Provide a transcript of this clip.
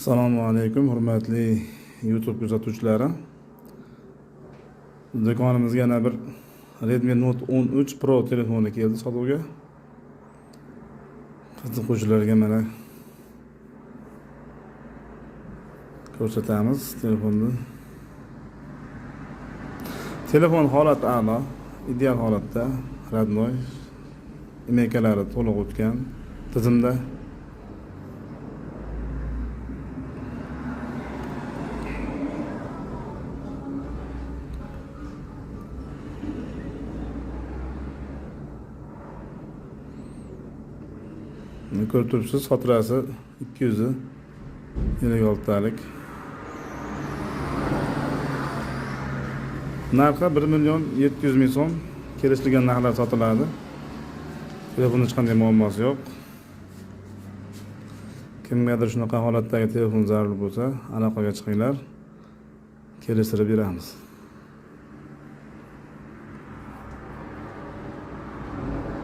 Assalomu alaykum, hurmatli YouTube kuzatuvchilari. Do'konimizga yana bir Redmi Note 13 Pro telefoni keldi sotuvga. Qiziquvchilarga mana ko'rsatamiz telefonni. Telefon holati a'lo, ideal holatda, родной, imekalari to'liq o'tgan tizimda. Ko'rib turibsiz, xotirasi 256 talik. Narxi 1 million 700 ming so'm, kelishilgan narxlar sotiladi. Telefonda hech qanday muammosi yo'q. Kimgadir shunaqa holatdagi telefon zarur bo'lsa, aloqaga chiqinglar. Kelishtirib beramiz.